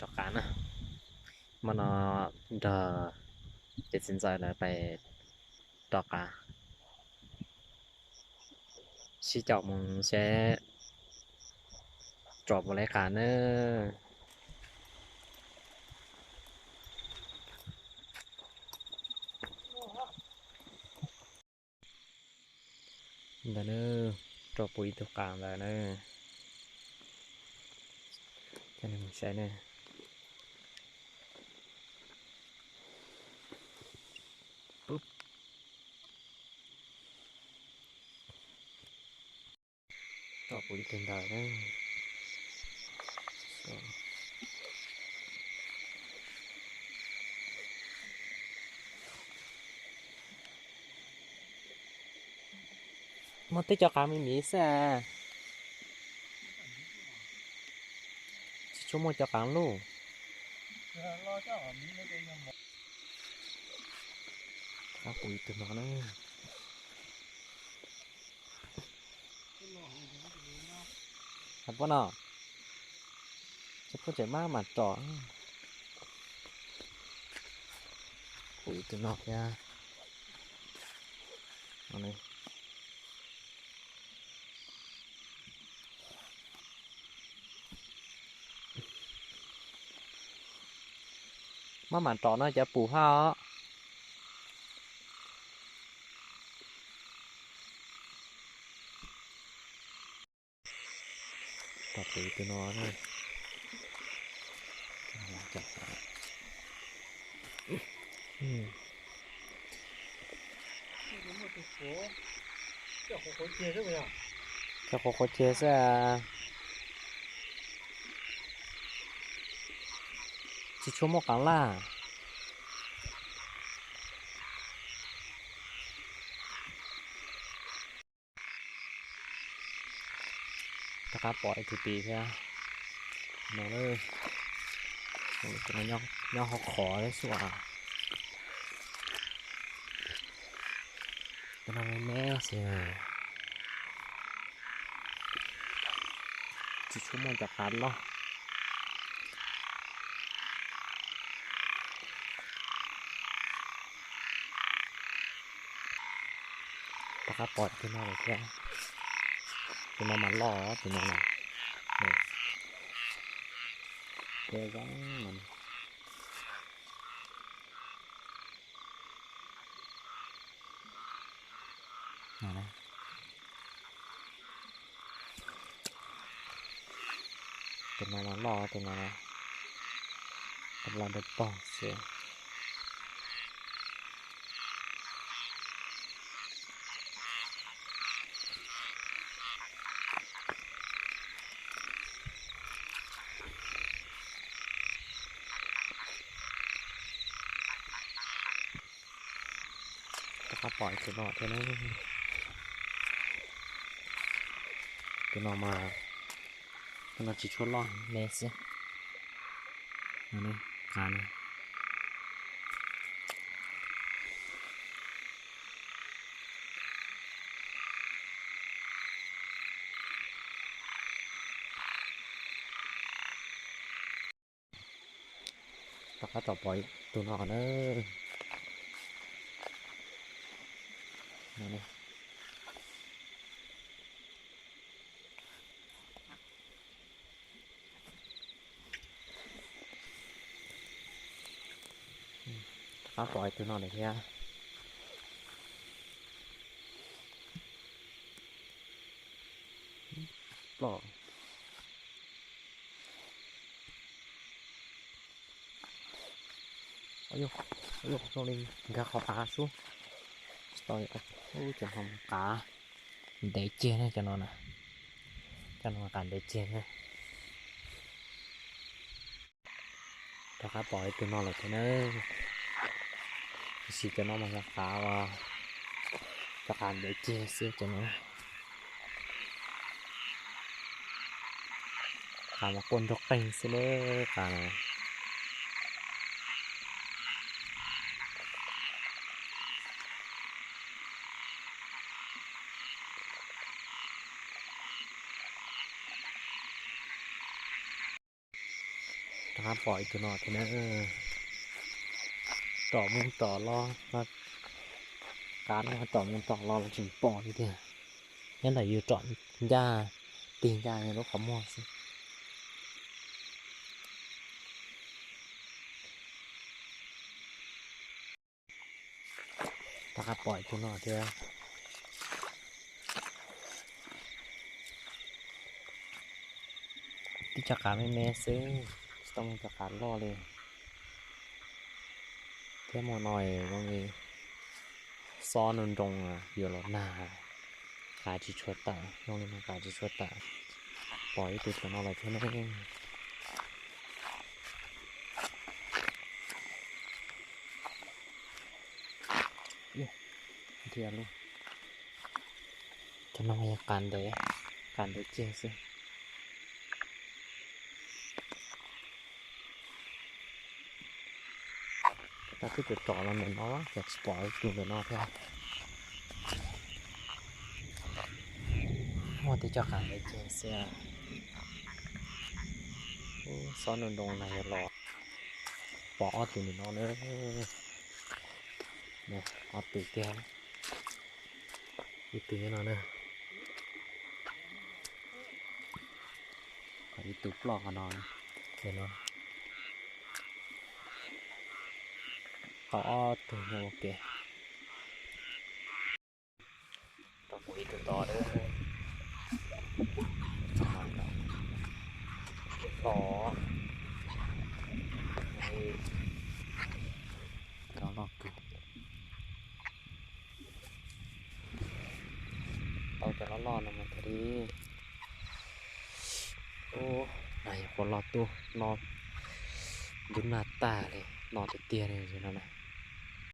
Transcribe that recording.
Rov qab na, hmo no nrog cov txiv ntxawm lawv pais rov qab, sib caum mus seb rov puas laib qab na. Ntawd na, rov puv ib tug qab ntawd na. Coj nej mus saib na. Rov puv ib tug ntawd na. Muaj tej cov qab me me xwb. Tsis tshua muaj cov qab luj. Rov puv ib tug no na. Hais puab no, puab tseem maj mam rov. Puv ib tug no thiab. Maj mam rov no cov puv hab os. Rov puv tus no na. Cov qhuav qhuav ceg xwb. Tsis tshua muaj qaav laj. Rov qab pom ib tug pis thiab. No, nyob hauv qhov xwb as. Tus no me me xwb. Tsis tshua muaj cov qaav loj. Rov qab pom tus no lawm thiab. Tus no mas loj, tus no na. Peb zoo no. Tus no mas loj, tus no tab laj dawb paug xwb. Rov qab pom tus no thiab na. Tus no mas, tus no tsis tshua loj, me xwb. Qaav no. Rov qab rov pom tus no na. Rov qab pom tus no lawm thiab. Ploj. Ua li nkag qhov av sub. Tsis tau, cov no qaav ntev ceg na, cov no na. Cov no qaav ntev ceg na. Rov qab pom ib tug no lawm thiab na. Tiam sis cov no mas yog qaav, cov qaav ntev ceg xwb cov no. Qaav mas quaj nrog qeeg xwb na, qaav no. Rov qab pom ib tug no thiab na. Rov mus rov los, qab no rov mus rov los los tseem pom li tiag. Nyob ntawm yus rov ncaj, tig ncaj lub qhov muag xwb. Rov qab pom ib tug no thiab. Tib co qav me me xwb, tsis tau muaj cov qav loj li. Thiab hmo no zoo li xob nroo nroo yuav los nag, qav tsis tshua tawm, zoo li no qav tsis tshua tawm. Pom ib tug tom no lawm thiab ne. Dhia lub, cov no yog qav ntev, qav ntev ceg xwb. Tab twb rov rov los ntawm no ces tsis pom tus ntawm no thiab. Muaj tib co qav ntev ceg xwb. Xob nroo nroo na yog los pom ob tug ntawm no na. Ob tug tiag. Ib tug nyob no na. Ho ib tug ploj qhov no, ntawm no. Ho ob tug nyob ua ke. Rau kuv ib tug tod lawm. Tod, cov loj kawg. Tau cov loj loj no mas thiaj li. Ub, na yog qhuav los tuaj no, ntub nag tag li no tiag tiag li no na.